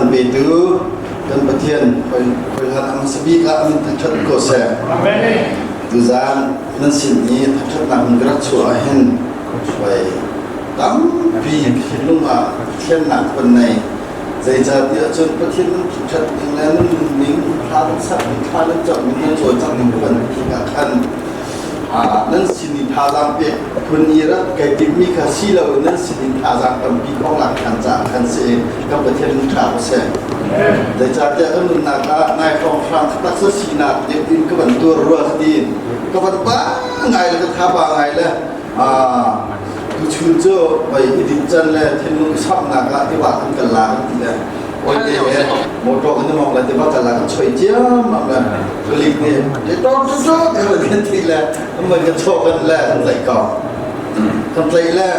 Kan petu kan Pathian hoi hlan a hmasa bik ah min thangṭhat ko seh. Tuzaan nan sin i thangṭhatnak hun ka rak chuah ahhin vai tampi thinlung ah thiannak kan nei. Zeicahtiah cun Pathian nan thangṭhat ning le nan nunning thla nan sak ning thla nan cam ning nan cawlcangh ning ka van tik ah khan nan sin i thazaang pek phun i rak kai timhmi kha si loin nan sin in thazaang tampi khong lak ṭhan caah khan si kan Pathian min ṭha ko seh. Zeicahtiah kan nunnak ah nai hrawnghrang taksa sinak deuh in ka van tuar rua ka ti. Ka van pa ngai le ka tha pa ngai le tuchun cu oi i dinh can le thinlung i samhnak ah tiva kan kal la kan ti le oi te he motor kan i mong le tiva kal la kan choi ciammam le palik nih te tor tu tu te kan ti le man kan chaw kan le kan tlaih ko kan tlaih le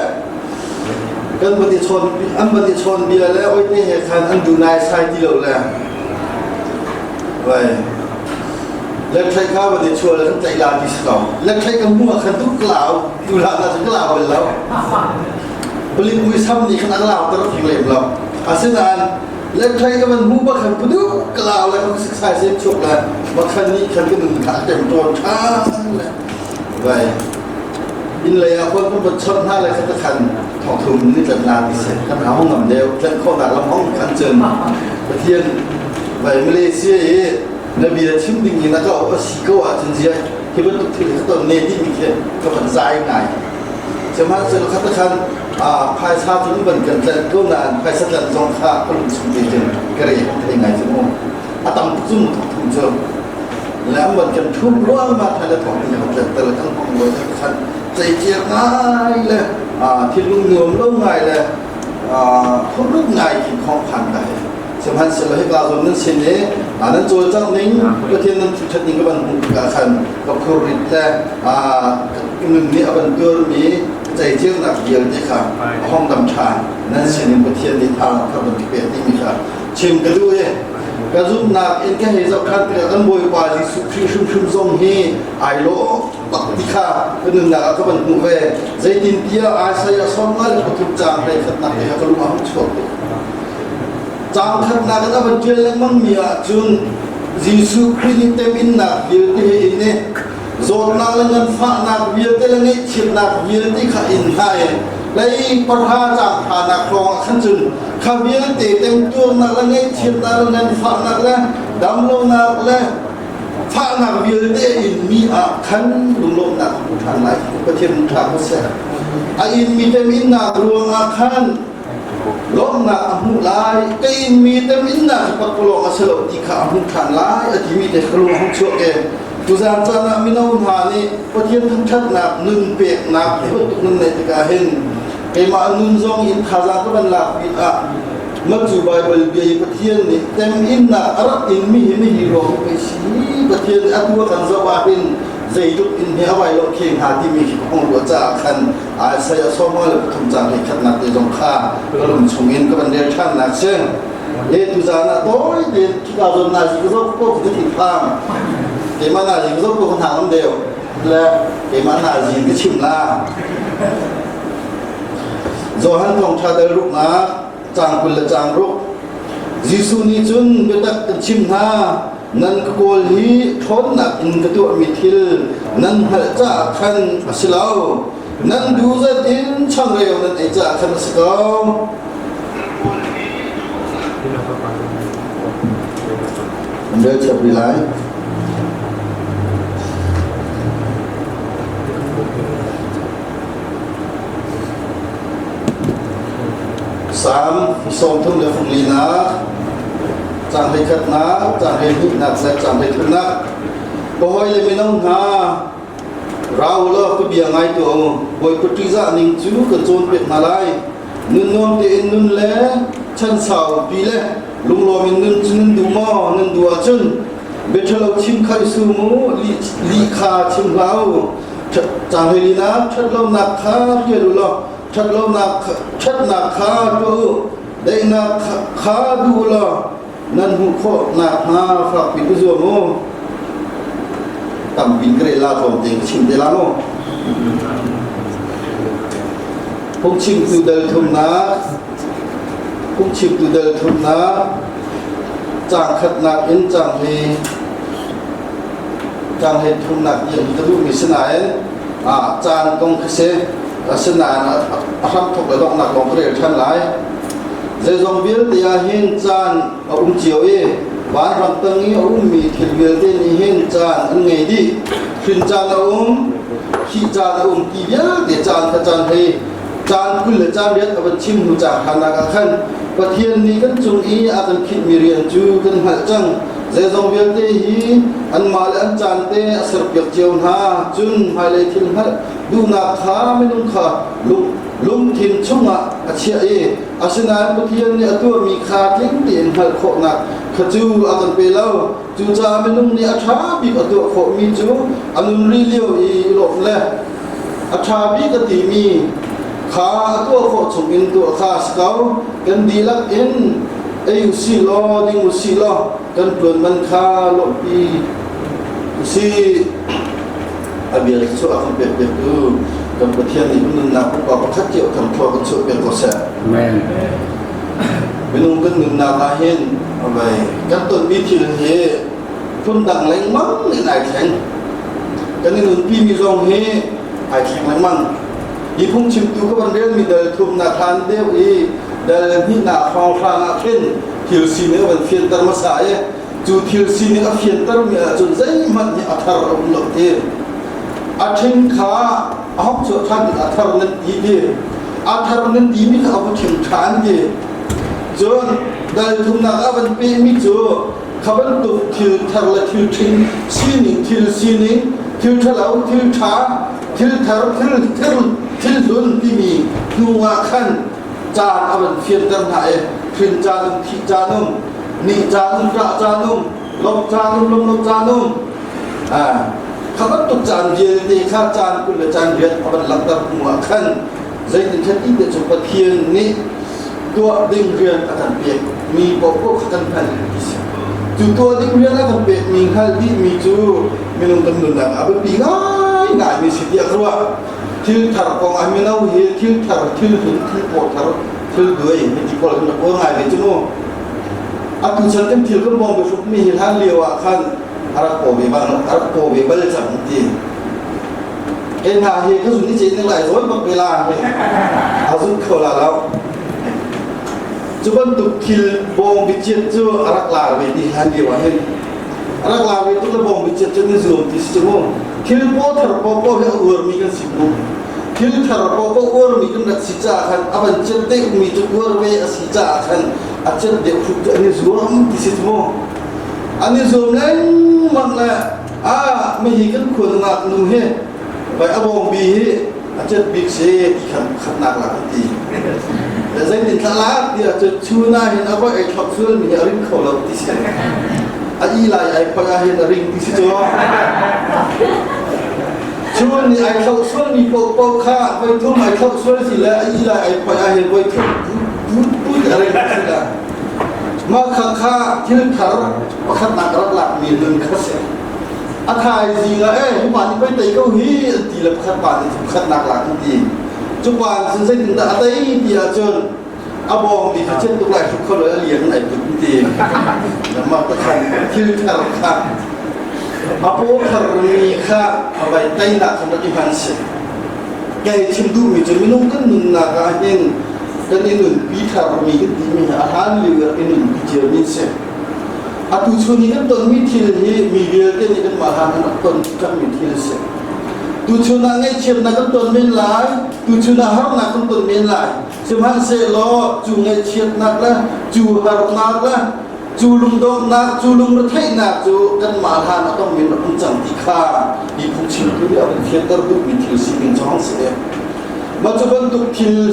kan van i chawn an van i chawn bia le oi te he khan an du nai sai ti lo le vai Lengthlei kha van i chuah le kan tlaih la ti si ko. Lengthlei ka hmuh ah khan tuk ka lau, tu hlan ah cun ka lau bal lo. Palik muisam nih khan a ka lau ter theng lem lo. Asinain lengthlei ka van hmuh bak khan pudu ka lau le kan siksai sem chuak le makhan nih khan ka nun kha a tem tawn ṭhan le vai inn lei ah khuan kan van chawnh hna le khan khan thongthum ni tlat la ti si kan hau ngam deuh tlat khawhnak lam hong khan cun Pathian vai Malaysia i na bia chim ding in a ka a si ko ahcun zia hi bantuk thil ka ton ne timi khi ka van zai ngai. Sihmanhsehlaw khat khan phaisa cu ban kan tlanh ko nain phaisa tlanh zong kha ka lung chung te cun ka re thei ngai cu mu. A tam tuk cu mu thok thum cu. Le an ban kan thum ruang ma than le thok ni kan tlanh tel kan hong lo khan ceiciar ngai le thilung nuam lo ngai le phurut ngai khi khong phan ka he. Sihmanhsehlaw hika zawn nan sin i nan cawlcangh ning Pathian nan thangṭhat ning ka van hmuh tikah khan ka phurrit le nun nih a van tuarmi ceicirnak vialte kha a hong dam ṭhan. Nan sinin Pathian nih tha thar ban ka pek timi kha chim ka duh i ka zumhnak in ka hei zoh ṭhan tikah kan Bawipa Jesuh Khrih hrimhrim zong hi ai lawh bak ti kha ka nunnak ah ka van hmuh ve. Zeitintiah Isaiah 53 caang 11nak te kha ka lung a hung chuak tuk. Caang khatnak in a van ṭial lengmangmi ahcun Jesuh Khrih nih teminnak vialte he in i zawtnak le nganfahnak vialte le ngaihchiatnak vialte kha in hna i lei pahra caang hranak hrawng ah khan cun kha vialte temtuarnak le ngaihchiatnak le nganfahnak le damlonak le fahnak vialte in mi ah khan lunglawmhnak a hmu ṭhan lai. Pathian ṭha ko seh. A in mi teminnak ruangah khan lawmhnak a hmuh lai. Ka inmi teminnak hi pakpalawng a si lo ti kha a hmuh ṭhan lai a timi te kha lung a hung chuak i tuzaan caan ah mino hna nih Pathian thangṭhatnak nun peknak hi bantuk nun neih tikah hin keimah nun zong in thazaang ka van lak bik ah mah cu Baibal bia i Pathian nih teminnak a rak inmi hi mihi ruang hi pei si Pathian nih atu a kan zoh ah hin zeitluk in hi a vai lo khe hnga timi khi ka hung ruah caah khan Isaiah 43 caang hlei khatnak te zong kha ka lung chung in ka van rel ṭhannak si. Le tuzaan ah tawi tein khika zawn na zi ka zoh ko ka ti phang. Keimah na zi ka zoh ko ka hna ngam deuh. Le keimah na zi ka chim la. Johan thawngṭha dal ruknak caang 20 le caang ruk. Jesuh nih cun biatak kan chim hna nan ka kawl hi ṭhawnnak in ka tuahmi thil nan hngalh caah khan a si lo. Nan duh zat in changreu nan ei caah khan a si ko. An rel chap rih lai. Salm 34nak, caang 11nak, caang 12nak le caang 13nak. Ka hawi le mino hna, ra u law ka bia ngai tuah u. Bawipa ṭihzah ning cu kan cawnpiak hna lai. Nun nuam tein nun le chan saupi le lunglawm in nun cu nan duh maw? Nan duh ahcun biaṭhalo chim kha i sum u, lih kha chim hlah u. Caang 14nak, ṭhatlonak kha hrial u law ṭhatlonak ṭhatnak kha tuah u, daihnak kha duh u law nan hmuh khawh nakhnga fakpi i zuam u. Tampi ka rel la tlawm tein ka chim te la mu. Phungchimtu dal thumnak, phungchimtu dal thumnak. Caang khatnak in caang hi caang hei thumnak tiang hi ka duhmi si nain caan kong khi si. Asinain a hramthok le donghnak lawng ka rel ṭhan lai. Zeizong vialte ah hin caan a um cio i vanram tang i a ummi thil vialte nih hin caan an ngei dih. Hrin caan a um, thih caan a um ti vialte caan kha caan hei caan 20 le caan riat a van chim hnu caang khanak ah khan Pathian nih kan cung i a kan khinhmi rian cu kan hngalh cang. Zeizong vialte hi anmah le an caan te a serpiak cio hna. Cun hmailei thil hngalh duhnak kha minung kha lungthin chungah a chiah i asinain Pathian nih a tuahmi kha tling tein hngalh khawhnak kha cu a kan pe lo. Cucaah minung nih a ṭha bik a tuah khawhmi cu a nun rih lio i i lawmh le a ṭha bik a timi kha a tuah khawh chungin tuah kha a si ko. Kan dihlak in ei u sih law ding u sih law kan ṭuan man kha lawmhpi u sih. A bia cu a kan pek piaktu kan Pathian nih nunnak pupa pakhat cio kan thlua kan chuah piak ko seh. Amen. Minung kan nunnak ah hin kan tonmi thil hi phundang lengmang in ai thleng. Kan i nunpimi zong hi ai thleng lengmang. Hi phungchimtu ka van relmi dal thumnak hlan deuh i dal hnihnak hrawnghrang ah khin thil sining a van fianter hmasa i cu thil sining a fiantermi ahcun zeihmanh hi a thar a um lo ti. A ṭhing kha a hok chuah ṭhan tik a thar nan ti ti. A thar nan timi kha a va ṭhing ṭhan ti. Cun dal thumnak a van pehmi cu kha bantuk thil thar le thil ṭhing sining thil sining thil ṭhalo thil ṭha thil thar thil thil thil hlun timi hnu ah khan caan a van fianter hna i hrin caan um thih caan um ni caan um ṭah caan um lawmh caan um lawmh caan um kha bantuk caan vialte kha caan 20 le caan riat a van langhter hnu ah khan zeitin ti te cu Pathian nih tuah ding rian a kan pek mi paohpaoh kha kan hngalh ti si. Cu tuah ding rian a kan pek mi hngalh dih mi cu minung kan nunnak a biapi ngaingai mi si tiah ka ruah. Thil thar kong ah mino hi thil thar, thil hlun, thil paw thar, thil duai hi ti pawl kan rak uar ngai ve cu mu. Atu chan kan thil kan bawng biahruk mi hi hlan lio ah khan a rak paw ve bang a rak paw ve bal cang ti. Kei hna hi ka zun i ce ning lai zawi bak ve la a zun kho la lo. Cu bantuk thil bawng bichiat cu a rak lar ve ti hlan lio ah hin a rak lar ve tuk le bawng bichiat cu ni zuam ti si cu mu. Thil paw thar paw hi a uarmi kan si mu. Thil thar paw paw uarmi kan rak si caah khan a van ciat deuhmi cu uar ve a si caah khan a ciat deuh hruk cu an i zuam ti si cu mu. An i zuam lengmang le ah mihi kan khua nungak nu hi vai a bawngbi hi a cet bik si ti khan khatnak lak an ti zeitin thla lak ti ah cun chun ah hin a voi ei thlop sual mi hi a ring kho lo ti si a i lai ai phoi ah hin a ring ti si cu chun nih ai thloh sual mi paohpaoh kha voi thum ai thloh sual si le a i lai ai phoi ah hin voi thum put put a ring si la mah kha kha thil thar pakhatnak rak lakmi nun kha si. A thaizing ah eh hi pa nih pei tei ko hi an ti le pakhat pa nih pakhatnak lak an ti. Cu pa cun zeitindah a tei ti ahcun a bawng bik kha chiat tuk lai hruk kho lo a liang in ai put an ti. Mah ta khan thil thar kha a paw thar mi kha a vai teinak khan rak i hman si. Kei chim duhmi cu minung kan nunnak ah hin kan i nunpi tharmi kan timi hi a hlan lio i nunpi ciami a si. Atu chun i kan tonmi thil hi mi vialte nih kanmah hlan an rak ton cangmi thil a si. Tuchun ah ngaihchiatnak kan ton men lai, tuchun ah harnak kan ton men lai. Sihmanhsehlaw cu ngaihchiatnak le cu harnak le cu lungdonghnak, cu lungretheihnak cu kanmah hlan a tongmi rak um cang ti kha hi phungchimtu nih a kan fianter duhmi thil sining cu hong si. Mah cu bantuk thil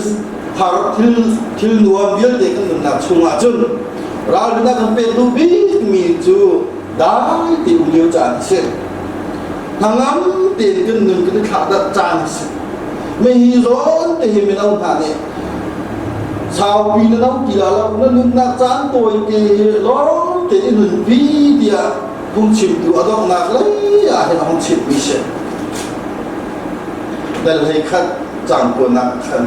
har thil thil nuam vialte kan nunnak chungah cun ralrin a kan pek duh bikmi cu dai te um lio caan a si. Hnangam tein kan nun kan i thlahdarh caan a si. Mihi zawn te hi mino hna nih saupi na no ti la lo na nunnak caan tawi te hi lawm te i nunpi tiah phungchimtu a donghnak lei ah hin a hung chimmi si. Dal hlei khat caan kuanak khan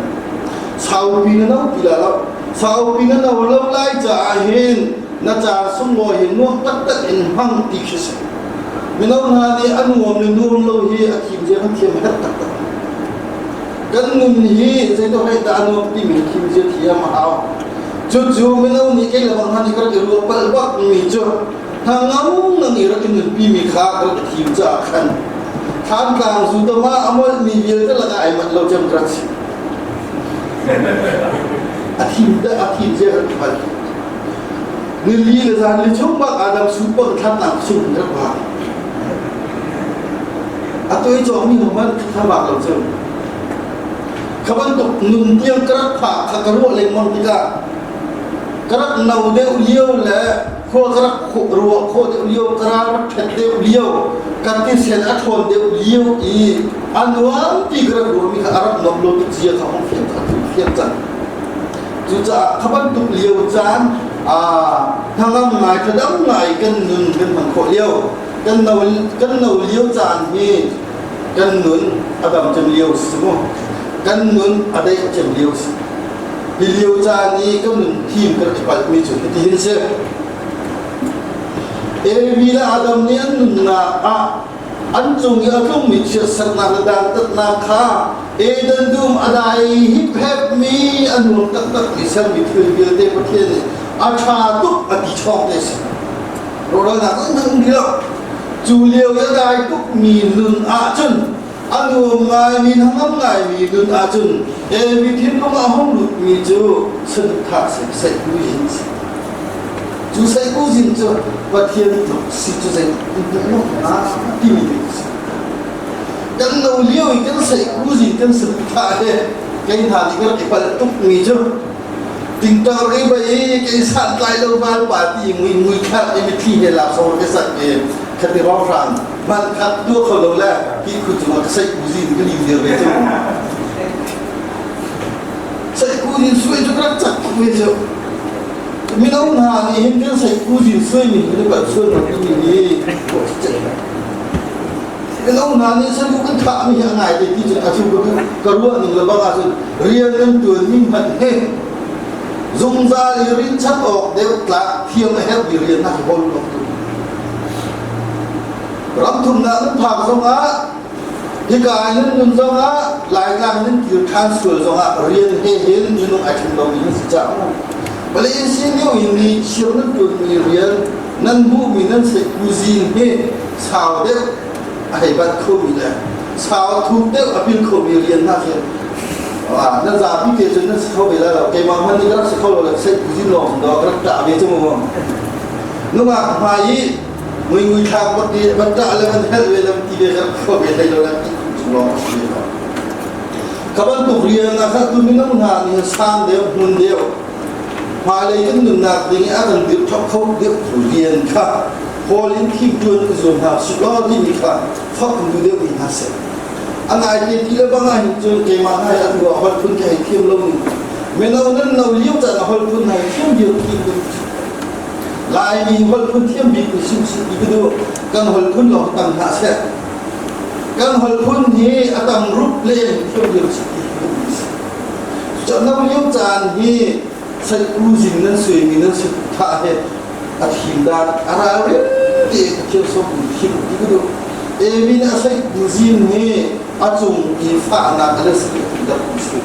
saupi na no ti la lo saupi na no lo lai caah hin Na caan sunglawi hi nuam taktak in hmang ti khi si. Mino hna nih a nuam le nuam lo hi a thim zia kan thiam a herh taktak. Kan nun hi zeitluk hlei dah a nuam timi thim zia thiam a hau. Cucu mino nih kei le bang hna nih ka rak i ruah palh bak mi cu hnangam ngang i rak i nunpi mi kha ka rak i thim caah khan Thantlang zudam ah a molhmi vialte lakah ai manh lo cem ka rak si. A thim a thim zia ka rak hngal. Nili le zan li chung bak Adam su bang thlatnak chung rak bak. A toi cawk mi hman kha bak lo cu. Kha bantuk nun tiang ka rak phak kha ka ruah lengmang tikah ka rak no deuh lio le khua ka rak ruah khawh deuh lio ka ral rak ṭhet deuh lio ka tisen a ṭhawn deuh lio i a nuam ti ka rak ruahmi kha a rak nuam lo tuk zia kha hong fiang kha fiang cang. Cucaah kha bantuk lio caan hnangam ngai thadam ngai kan nun kan hman khawh lio kan no kan no lio caan hi kan nun a dam cem lio si mu kan nun a daih cem lio si hi lio caan i kan nun thim kan i palh mi cu hiti hin si Evi le Adam nih an nunnak ah an cung i a tlungmi chiatsernak le dantatnak kha Eden dum a dai hiphepmi a nuam taktakmi sermi thil vialte Pathian nih a ṭha tuk a ti chawng te si. Rawhralnak an um ti lo. Cu lio i a dai tukmi nun ahcun a nuam ngaimi hnangam ngaimi nun ahcun Evi thinlung a hung lutmi cu saduhthah saihkuzin si. Cu saihkuzin cu Pathian tluk si cu zeitin hnga timi te si. Kan no lio i kan saihkuzin kan saduhthah he kei hna nih kan rak i palh tukmi cu tingtang rak i bai i kei santlai lo val pa ti mui mui khat i mitthli he lak song ka sak i khati rong hram hman khat tuah kho lo le hi khu cungah ka saihkuzin ka lim dir ve cu saihkuzin suai cu ka rak cak tuk ve cu mino hna nih hin kan saihkuzin suai ning hi kan suai lo timi hi mino hna nih salu kan thah mi hi a ngai te ti cun a cu ka ruah ning le bang ahcun rian kan tuan ning hmanh he zungzal i rinchanh awk deuh tlak thiam a herh mi rian na hol lo tu Ramthumnak nan phak zongah hika ah nan nun zongah Laitlang nan kir ṭhan sual zongah rian he hin minung ai ṭhen lomi nan si caah mu. Malaysia lio in ni chir nan ṭuanmi rian nan hmuhmi nan cuisine hi sau deuh a hei bat khomi le sau thuk deuh a pil khomi rian hna khi nan zapi te cun nan si kho ve lai lo keimah hmanh nih ka rak si kho lo le cuisine lawng do ka rak ṭah ve cu mu. Nungak hmai i ngui thlak bak i van ṭah le van helh ve lam ti ve kan kho ve hlei lo lan ti chung lawng a si lo. Kha bantuk rian ah kha tu mino hna nih sang deuh hmun deuh hmailei kan nunnak ding i a kan dirh thok kho deuh tu rian kha hawl in thim ṭuan i zuam hna sih law timi kha fak kan duh deuh mi hna seh. A ngai te ti le bang ah hin cun keimah hna hi atu ah holh phun ka hei thiam lo ning mino nan no lio caan ah holh phun hna hi thiam vial ti Laimi holh phun thiam bik mi sim si ti ka duh. Kan holh phun lawng tam hlah seh. Kan holh phun hi a tam rup leng thiam lio si ti ka duh mi si. Cucaah no lio caan hi saikuzin nan suaimi nan si tha he a thim dan a ralrin te Pathian sawm thim ti ka duh. Emin a saikuzin hi a cung i fahnak a le si ti dak si.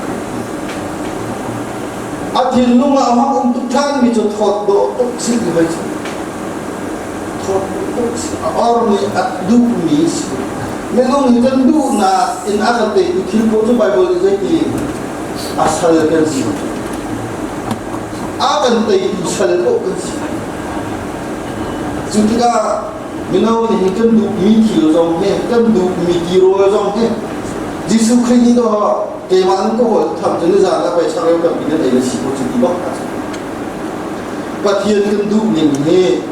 A thinlung ah a hung um tuk ṭhanmi cu thawt dawh tuk si ti hoi cu. Thawt tuk si. A or nih a duhmi si. Minung hi kan duhnak in a kan teitu thil paoh cu Baibal nih zeiti a sal kan si. A kan teitu sal paoh kan si. Cu tikah mino nih hin kan duhmi thil zong hi kan duhmi tirawl zong hi Jesuh Khrih nih dawh keimah nan ka hawl tham cu nizan ah pei changreu tampi nan ei na si ko cu ti bak Pathian kan duh ning hi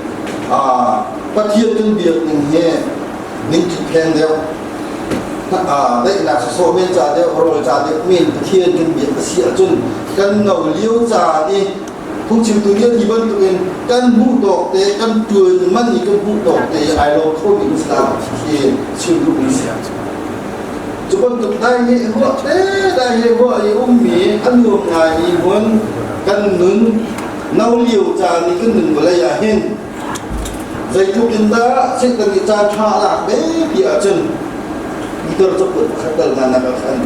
Pathian kan biak ning hi ning pheng deuh daihnak sawsawh men ca deuh rawl ca deuh men Pathian kan biak a si ahcun kan no lio caan i phungchimtu nih ti bantukin kan hmuh tawk te kan tuan man i kan hmuh tawk te ai lawm kho mi Islam khi chim duh mi si. Cu bantuk dai he huah te dai he huah i ummi a nuam ngai mi hmun kan nun. No lio caan i kan nun vawlei ah hin zeitluk in dah Satan nih caan ṭha a lak ve ti ahcun Peter cakuat pakhat dal hnanak ah khan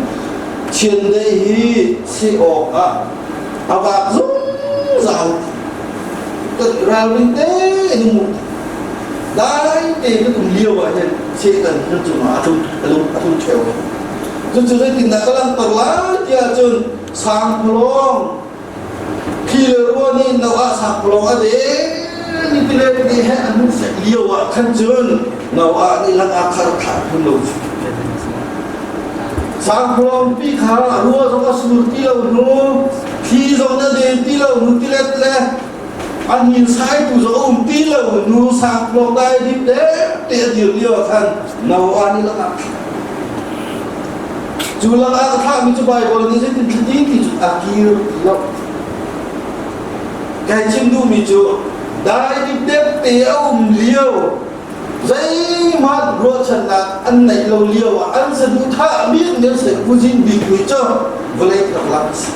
chiandeih hi si awk ah a vak zungzal kan ralring tein um u. Dai tein kan um lio ah hin Satan kan cungah a tlung a lung a tlung ṭheo. Cucu zeitindah ka langhter lai tiah cun sangpalawng Thli le rua nih Noah sangpalawng a den i tilet nih he an hun sek lio ah khan cun Noah nih langak kha rak thlah phun lo cu. Sangpalawng pi kha rua zong a sur ti lo hnu, thli zong na den ti lo hnu, tilet le a hnin saitu zong a um ti lo hnu, sangpalawng dai dip te a dir lio ah khan Noah nih langak thlah. Cu lakah a thlahmi cu Baibal nih zeitin thlati ti cu a kir ti lo. Kai chim duhmi cu dai dipdep te a um lio zeihmanh ruahchannak an neih lo lio ah an saduhthah bik nih an kuzin bik mi cu vawlei thar lam si.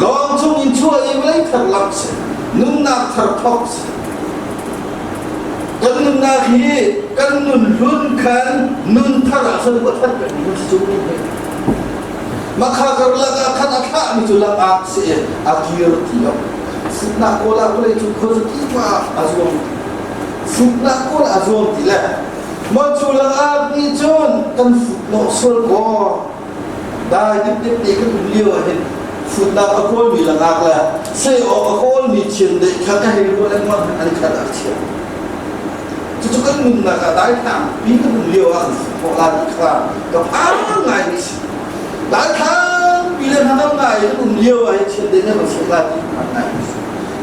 Lawng chung in chuah i vawlei thar lam si. Nunnak thar thawk si. Kan nunnak hi kan nun hlun khan nun thar ah cun a that pengmi kan si cu Makha karlak ah khan a thlahmi cu langak si i a kir ti lo. Futnak kawl ah vawlei cung khuazaki pa a zuam. Futnak kawl a zuam ti le mah cu langak nih cun kan futnawh sual kaw Dai dipdep te kan um lio ah hin futnak a kawlmi langak le sei awk a kawlmi chiandeih kha ka hei ruah lengmang an khat ah chia. Cucu kan nunnak ah daithlang pi kan um lio ah kan fut khawh la ti kha ka phang ngai mi si. Daithlang pi le hnangam ngai kan um lio ah hin chiandeih nih kan fut la ti phang ngai mi si.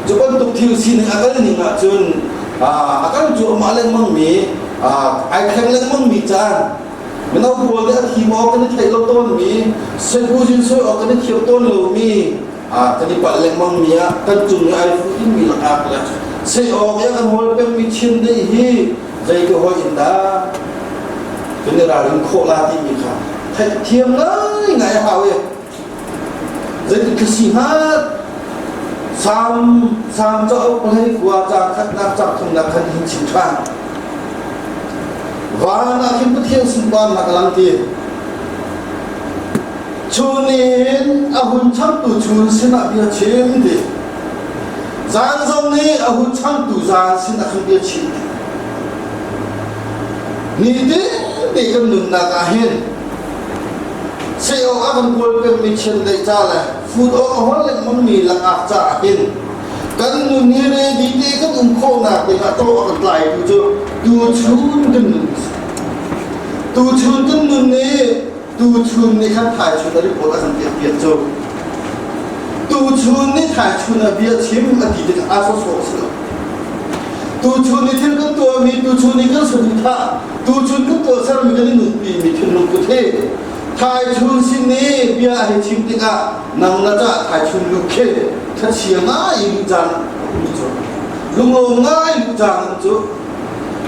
Cu bantuk thil sining a kal ning ahcun a kal cuahmah lengmang mi ai thleng lengmang mi caan Mino pawl nih a thim awk kan i theih lo tawnmi, sehbuzin soi awk kan i thiam tawn lomi, kan i palh lengmangmi ah kan cung i ai fuh dingmi lakah le sei awk i a kan hawl pengmi chiandeih hi zei ka hawi in dah kan i ralrin khawh la timi kha theihthiam ngaingai a hau i zeitin ka si hnga Salm Salm cauk hlei kua caang khatnak caang thumnak khan hin chim ṭhan. Van ah khin Pathian sunparnak a lang ti. Chun in a hun changtu chun sinah bia chim ti. Zan zong nih a hun changtu zan sinah khan bia chim ti. Nitin te kan nunnak ah hin Sei awk a kan kawl pengmi chiandeih ca le fut awk a hol lengmangmi langak caah hin kan nun hi ready te kan um khawhnak dingah tawh a kan tlaitu cu tuchun kan nun a si. Tuchun kan nun nih tuchun nih khan thaichun a report a kan piak piak cu. Tuchun nih thaichun a bia chim a ti tikah aa sawsawh a si lo. Tuchun i thil kan tuahmi, tuchun i kan saduhthah, tuchun kan tuahsermi kan i nunpimi thinlungput hi thaichun sin i bia a hei chim tikah nang na cah thaichun lu khi thachia ngai i luh caan a um cu. Lunglawm ngai luh caan um cu.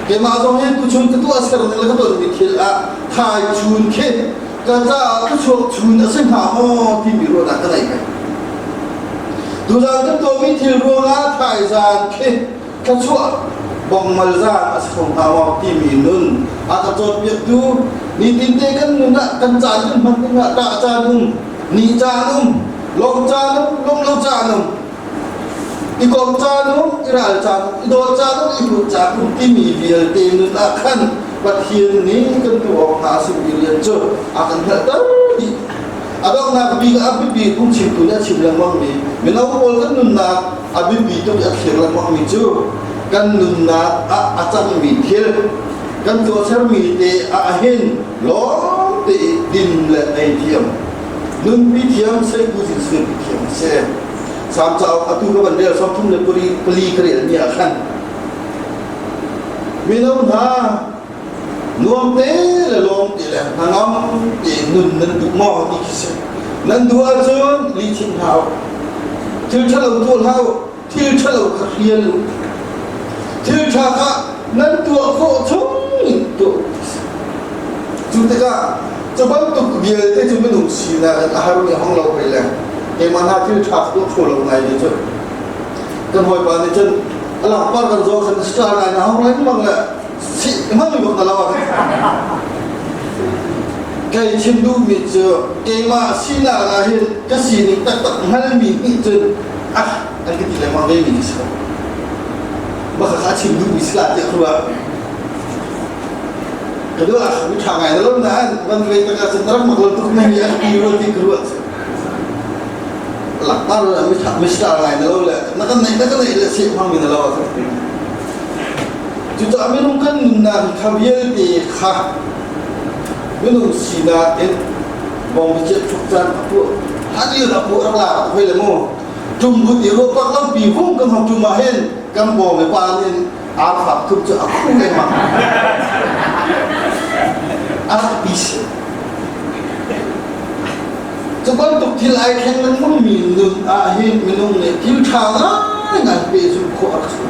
Keimah zong hin tuchun ka tuahser ning le ka tonmi thil ah thaichun khi ka caah thuchuak chun a si hnga maw timi ruahnak ka ngei peng. Tuzaan kan tuahmi thil ruangah thaizaan khi thluachuah bongmal zaan a si kho hnga maw timi nun a ka cawnpiaktu nitinte kan nun ah kan caan kan hman dingah ṭah caan um, ni caan um, lawm caan um, lawm lo caan um, i kom caan um, i ral caan um, i dawt caan um, i hlut caan um timi vialte nun ah khan Pathian nih kan tuah awk hna a simi rian cu a kan hngalhter dih. A donghnak bik ah a biapi phungchimtu nih a chim lengmangmi mino pawl kan nunnak a biapi tuk i a thlir lengmangmi cu kan nunnak ah a cangmi thil kan tuahsermi te ah hin lawm te i din le ei thiam nunpi thiam seikuzin suipi thiam a si. Salm cauk atu ka van rel 34 ka relmi ah khan mino hna Nuam te le lawm te le hnangam te nun nan duh maw ti khi si. Nan duh ahcun lihchim hlah u. Thil ṭhalo tuah hlah u. Thil ṭhalo kha hrial u. Thil ṭha kha nan tuah khawh chung in tuah u. Cu tikah cu bantuk vialte cu minung sinak in a har mi hong lo hoi le keimah hna thil ṭha tuah kho lo ngai mi cu. Kan hawipa nih cun a langpar kan zaw khan star ngai na hong lengmang le si hmang bak na lo Kei chim duhmi cu keimah sinak ah hin ka sining taktak hngalmi nih cun ah an ka ti lengmang ve mi ka si ko. Mah kha chim duhmi si la tiah ka ruah. Ka duah mi ṭha ngai na lo nain van ve tak ahcun na rak mak lo tuk mi an ti rua ti ka ruah cu. Laktar mi ṭha mi star ngai na lo le na kan neih na kan neih le seh hmang mi na lo ah Cucaah minung kan nunnak kha vialte kha minung sinak in bong chiat tuk caan a puah hlan a puah rak la hoi le mu tum but i ruah lampi vung kan hong tum ah hin kan bawm le pa nin ar fak thum cu a khu lengmang a rak pi si cu bantuk thil ai thleng lengmang mi nun ah hin minung nih thil ṭha ngai ngai pe zumh khawh a rak si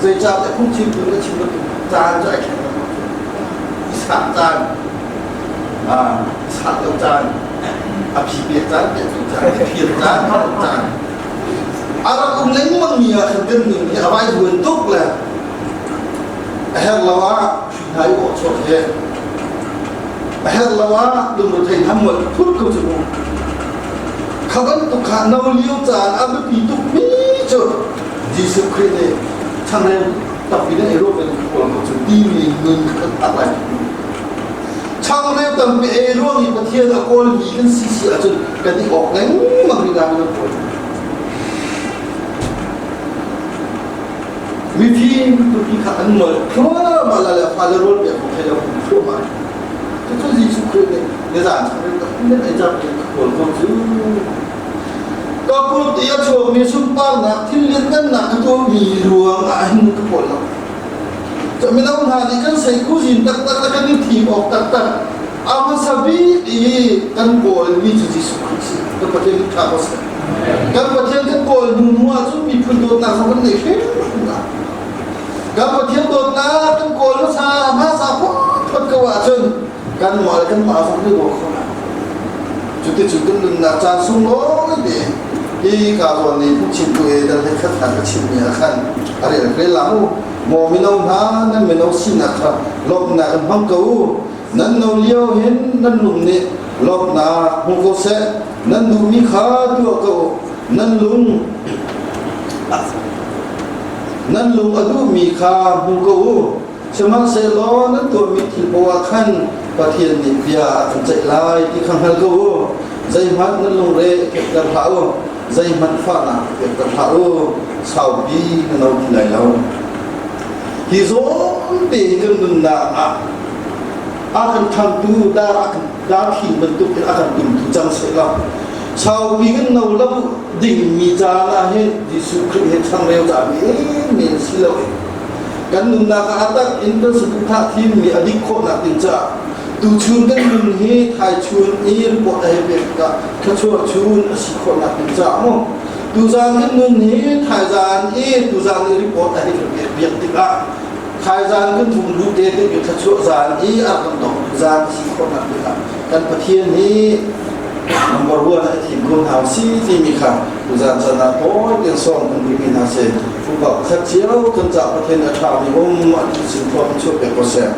zeicahtiah phungchimtu na chim bantuk caan cu ai thleng lengmang i sah caan sah lo caan a phi pek caan pek lo caan a phir caan phar caan a rak um lengmang mi ah khan kan nun hi a vai buan tuk le a herh lo ah hri hna i awh chuak he a herh lo ah lungrethei hammual phut ko cu mu kha bantuk kha no lio caan a biapi tuk mi cu Jesuh Khrih nih changreu tampi nan ei ruang in kawl ko cu timi nun kha kan tak lai. Changreu tampi ei ruang i Pathian a kawlmi kan si si ahcun kan i awk lengmang rih lai kan kawl. Mifim tupi kha an ngol thluahmah la le fale rawl pek ko thei lo thluahmah. Cucu Jesuh Khrih nih nizan changreu tampi nan ei cang ka kawl ko cu. Ka kut i a chuakmi sunparnak thil lianngannak ka tuahmi ruang ah hin ka kawl lo. Cu mino hna nih kan seikuzin taktak le kan i thim awk taktak a hmasa bik i kan kawlmi cu Jesuh Khrih si. Kan Pathian ṭha ko seh. Kan Pathian kan kawl hnu hnu ahcun miphun dawtnak zong kan nei hrimhrim la. Kan Pathian dawtnak kan kawl hmasa hmasa phot ko ahcun kanmah le kanmah zong kan i daw kho lai. Cuticun kan nunnak caan sunglawi te hi ka zawn nih phungchimtu he dal he khat hna ka chimmi ah khan a rel rel la mu. Maw mino hna nan mino sinak kha lawmhnak in hmang ko u. Nan no lio hin nan lung nih lawmhnak hmu ko seh. Nan duhmi kha tuah ko u. Nan lung nan lung a duhmi kha hmu ko u. Sihmanhsehlaw nan tuahmi thil poah khan Pathian nih bia a kan ceih lai ti kha hngal ko u. Zeihmanh nan lungre pekter hlah u, zeihmanh fahnak pekter hlah u, saupi na no ti lai lo. Hi zawn te hi kan nunnak ah a kan ṭhangtu dar a kan darthing bantuk in a kan tumtu cang sehla saupi kan no lo dingmi caan ah hin Jesuh Khrih he changreu ca men si lo kan nunnak ah a tak in kan saduhthah thimmi a dik khawhnak ding caah tuchun kan nun hi thaichun i report a hei pek tikah thluachuah chun a si khawhnak ding caah mu tuzaan kan nun hi thaizaan i tuzaan i report a hei kan pek tikah thaizaan kan thum lu te tik i thluachuah zaan i a kan dong zaan a si khawhnak dingah kan Pathian hi number one a thim ko hna si timi kha tuzaan chan ah tawi tein sawm kan duhmi hna si. Upa pakhat cio kan ca Pathian a ṭhami um an sin thuam chuah pek ko seh.